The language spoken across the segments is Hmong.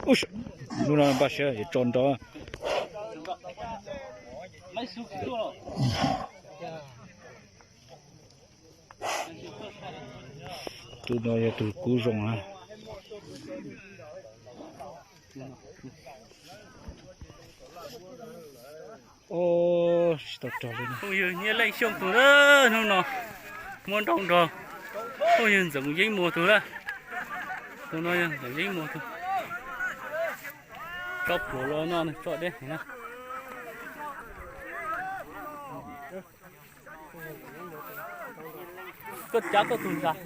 Ub, hnub no npaj siab yuav tso nrov. Tus no yog tus kub zoo na. Tsis tau rog li. Phooj ywg Nyiaj Leej Xyooj tus na, hnub no muab nrauj nrog phooj ywg Ntxoov Yeeb Muas tus na. Tus no yog Ntxoov Yeeb Muas tus. Tso pluav los no tso deb heev na. Koj cav koj tus ntag.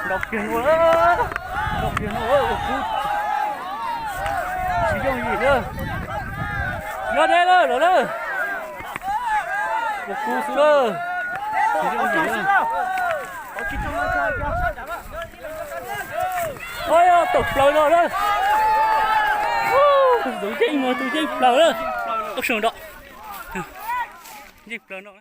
Nrau kiag no, nrau kiag no ua kub. Tsis yooj yim na. Nyob deb lawm lawm na. Ua kub xwb na. Tsis yooj yim na. Ua yog tawm plaws no na. Tus yeej muag tus yeej plaws na. Ua sawv nrau. Yeej plaws no.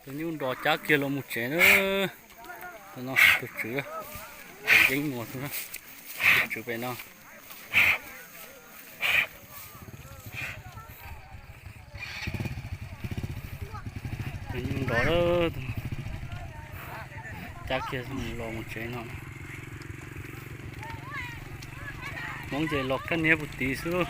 Tus nyuj nrog cab kiag los mus tsev na. Tus no tus tswv, tus yeej muag tus na, tus tswv pem no. Tus nyuj nrog cab kiag los mus tsev no. Hmoob ces los kaj niab puag tid xwb.